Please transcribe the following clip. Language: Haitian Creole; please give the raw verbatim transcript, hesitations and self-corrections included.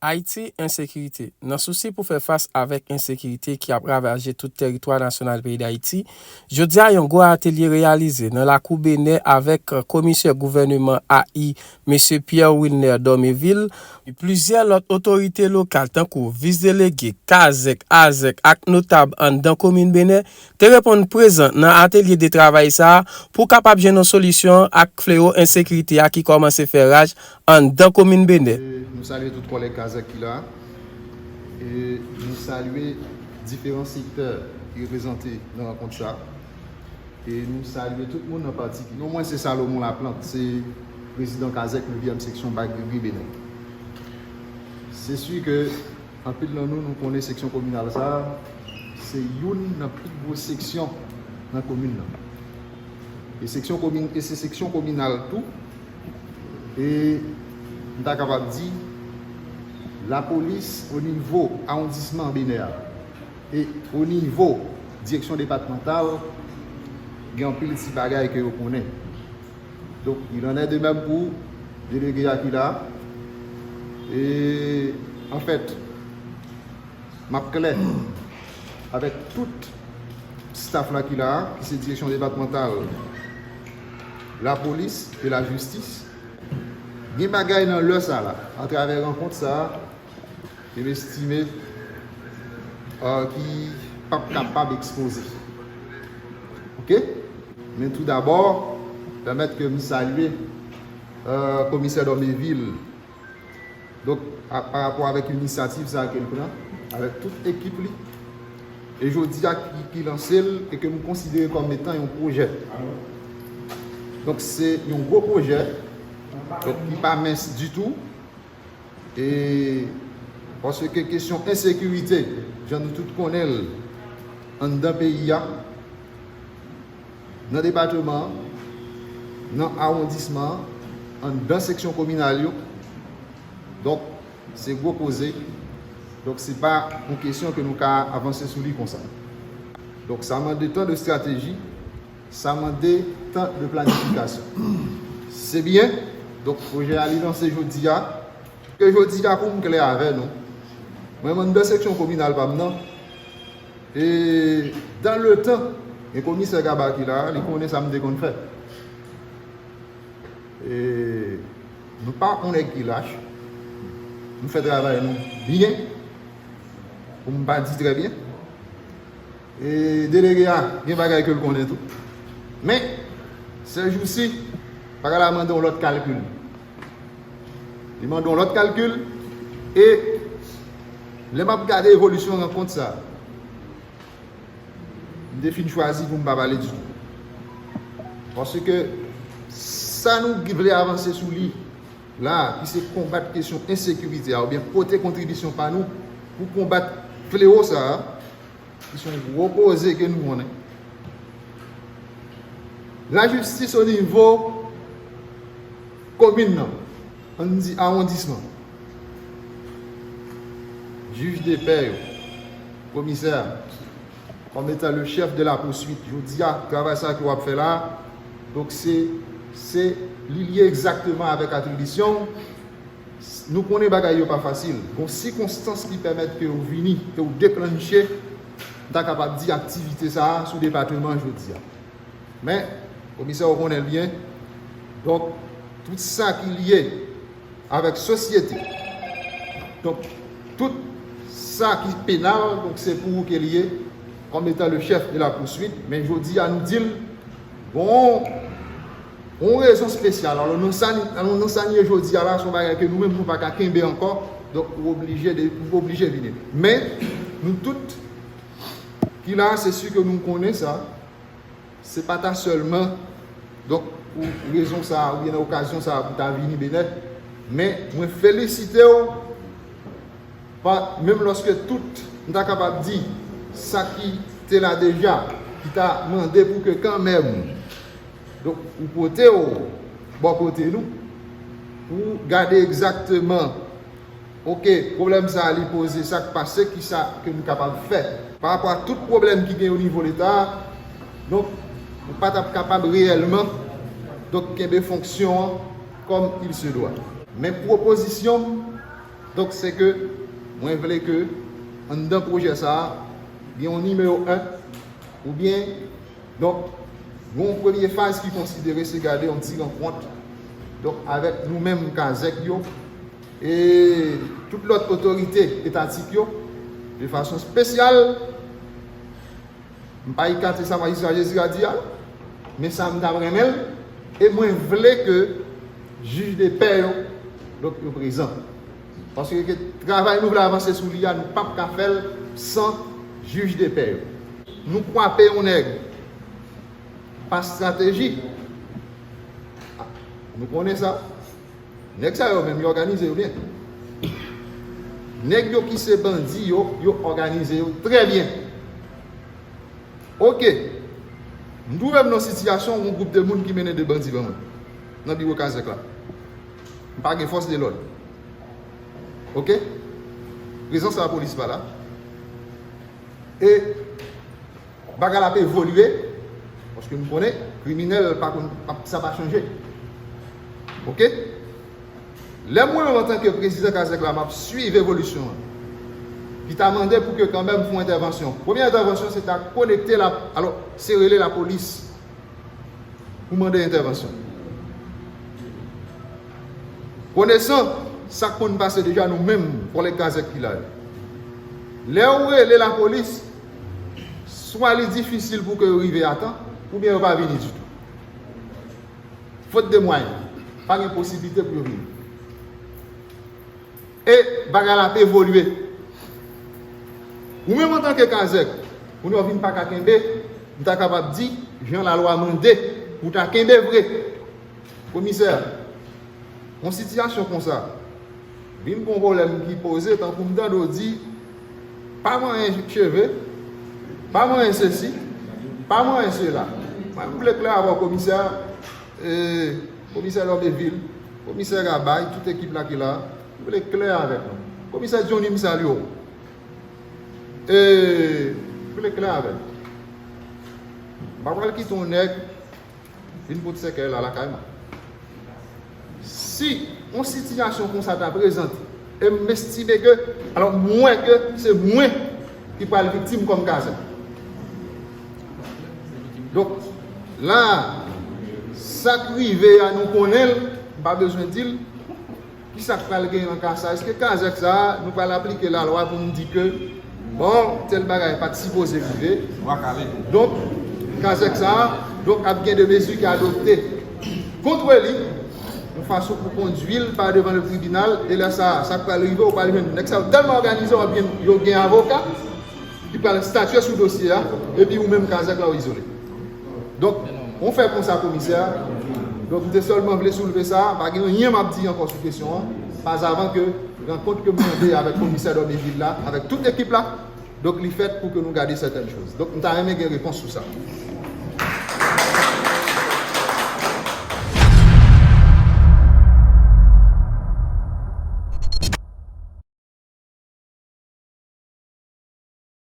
Ayiti, ensekirite. Nan sousi pou fè fas avèk ensekirite ki ap ravaje tout tèritwa nasyonal peyi Dayiti, jodi a yon gwo atelye reyalize nan lakou Benè avèk komisè gouvèneman A I, mesye Pierre Wilner Dormeville, plizyè lòt otorite lokal tankou vis delege, kazèk, azèk ak notab anndan komin Benè te reponn prezan nan atelye de travay sa a pou kapab jwenn yon solisyon ak flewo ensekirite a ki kòmanse fè raj anndan komin Benè. E nou salye tout kòlèg kazèk ki la. E nou salye diferan sektè ki reprezante nan rankont sa. E nou salye tout moun an patikilye. Non mwen se Salomon Laplante, se prezidan kazèk nevyèm seksyon Bag Gri Benè. Se si ke anpil nan nou, nou konnen seksyon kominal sa a, se youn nan pi gwo seksyon nan komin nan. E seksyon komin, e se seksyon kominal tou. E m ta kapab di, lapolis o nivo awondisman Benè a e o nivo direksyon depatmantal, gen anpil ti bagay ke yo konnen. Donk, il en est de même pou delege a ki la. E, anfèt, m ap klè avèk tout staff la ki la, ki se direksyon depatmantal, lapolis e lajistis. Gen bagay nan lè sa la, atravè rankont sa a, ke m estime, euh, ki p ap kapab ekspoze. Oke? Men tou dabò, pèmèt ke m salye, euh, komisè Dormeville. Donk, a, pa rapò avèk inisyativ sa a ke l pran, avèk tout ekip li. E jodi a ki, ki lanse l e ke m konsidere kòm etan yon pwojè. Donk, se yon gwo pwojè, donk, ki pa mens ditou. E paske kesyon ensekirite, jan nou tout konnen l, anndan peyi a, nan depatman an, nan awondisman an, anndan seksyon kominal yo. Donk, se gwo koze. Donk, se pa yon kesyon ke nou ka avanse sou li konsa. Donk, sa mande tan de estrateji, sa mande tan de planifikasyon. Se byen. Donk, pwojè a li lanse jodi a. Ke jodi a, pou m klè avè nou, mwen, m anndan seksyon kominal pa m nan. E dan le tan, gen komisè Gaba ki la, li konnen sa m te konn fè. E nou pa yon nèg ki lach. Nou fè travay nou byen, pou m pa di trè byen. E delege a, gen bagay ke l konnen tou. Men, sèjousi, bagay la mande yon lòt kalkil. Li mande yon lòt kalkil. E lè m ap gade evolisyon rankont sa, m te fin chwazi pou m pa pale ditou. Paske sa nou vle avanse sou li la, ki se konbat kesyon ensekirite a, oubyen pote kontribisyon pa nou pou konbat flewo sa a, ki se yon gwo koze ke nou konnen. Lajistis o nivo komin nan, ann di awondisman, jij de pè yo, komisè a, kòm etan le chèf de la pouswit, jodi a, travay sa ke w ap fè la, donk se, se li lye egzakteman avèk atribisyon w. Nou konnen bagay yo pa fasil. Gon sikonstans ki pèmèt ke w vini e w deklanche, m ta kapab di, aktivite sa a sou depatman an jodi a. Men, komisè, ou konnen l byen. Donk, tout sa ki lye avèk sosyete, donk, tout sa ki penal, donk, se pou ou ke l ye, kòm etan le chèf de la pouswit. Men jodi a, nou di l, bon, yon rezon espesyal. Alò, nan sa, alò, nan sa n ye jodi a la, se yon bagay ke nou menm nou pa ka kenbe ankò. Donk, ou oblije de, ou oblije vini. Men, nou tout ki la, se si ke nou konnen sa, se pa ta sèlman, donk, pou rezon sa a, oubyen nan okazyon sa a, pou ta vini Benè. Men, mwen felisite w, pa, menm lòske tout, m ta kapab di, sa ki te la deja, ki ta mande pou ke kanmenm, donk, ou pote w bò kote nou, pou gade egzakteman, oke, pwoblèm sa a li poze, sa k pase, kisa ke nou kapab fè. Pa rapò a tout pwoblèm ki gen o nivo Leta a, donk, nou pa t ap kapab reyèlman, donk, kenbe fonksyon an kòm il se dwa. Men pwopozisyon m, Donk, se ke mwen vle ke anndan pwojè sa a, gen yon nimewo en, oubyen, donk, yon premye faz ki konsidere se gade yon ti rankont, donk, avèk nou menm kazèk yo, e tout lòt otorite etatik yo, de fason espesyal, m pa ekate sa majistra Jezira di a, men sa m t ap renmen l, e mwen vle ke jij de pè yo, donk, yo prezan. Paske ke travay nou vle avanse sou li a, nou p ap ka fè l san jij de pè yo. Nou kwape yon nèg pa estrateji. Nou konnen sa. Nèg sa yo menm, yo òganize yo byen. Nèg yo ki se bandi yo, yo òganize yo trè byen. Oke. M twouve m nan sitiyasyon yon gwoup de moun ki mennen de bandi ban mwen nan biwo kazèk la. M pa gen fòs de lòd. Oke? Prezans lapolis pa la. E bagay la ap evolye, paske m konnen, kriminèl pa konn, pa, sa pa chanje. Oke? Lè mwen menm antanke prezidan kazèk la, m ap swiv evolisyon an, ki ta mande pou ke kanmenm fè yon entèvansyon. Premye entèvansyon, se ta konekte la, alò, se rele lapolis pou mande entèvansyon. Konesan sa k konn pase deja nou menm, kòlèg kazèk ki la yo. Lè ou rele lapolis, swa li difisil pou ke yo rive a tan, oubyen yo pa vini ditou. Fot de mwayen, pa gen posiblite pou yo vini. E bagay la ap evolye. Ou menm antanke kazèk, kounye a w vin pa ka kenbe, m ta kapab di, jan lalwa mande, ou ta kenbe vre. Komisè, yon sitiyasyon konsa, vin gon pwoblèm ki poze, tankou m tande w di, pa manyen cheve, pa manyen sesi, pa manyen sela. Mwen, m vle klè avè w, komisè, e, komisè Lòmevil, komisè Rabay, tout ekip la ki la, m vle klè avèk nou. Komisè Johnny, m salye w. E, m vle klè avèk nou. M pa pral kite yon nèg vin pote sèkèy la lakay mwen. Si yon sitiyasyon konsa ta prezante, e m estime ke, alò, m wè ke se mwen ki pral viktim kòm kazèk. Donk, la, sa k rive a, nou konnen l, m pa bezwen di l. Kisa k pral genyen nan ka sa? Èske kazèk sa a, nou pral aplike lalwa pou n di ke, bon, tèl bagay pa t sipoze rive? Donk, kazèk sa a, donk, ap gen de mezi ki adopte kont li, yon fason pou kondui l pa devan le tribinal, e lè sa a, sa k pral rive, ou pral jwenn nèg sa yo tèlman òganize, w ap jwenn yo gen avoka ki pral statye sou dosye a, epi ou menm kazèk la, w izole. Donk, yon fè konsa, komisè, donk, m te sèlman vle soulve sa, pa gen anyen m ap di ankò sou kesyon an, pas avan ke rankont ke m mande avèk komisè Dòmevil la, avèk tout ekip la, donk, li fèt pou ke nou gade sètèn choz. Donk, m ta renmen gen repons sou sa.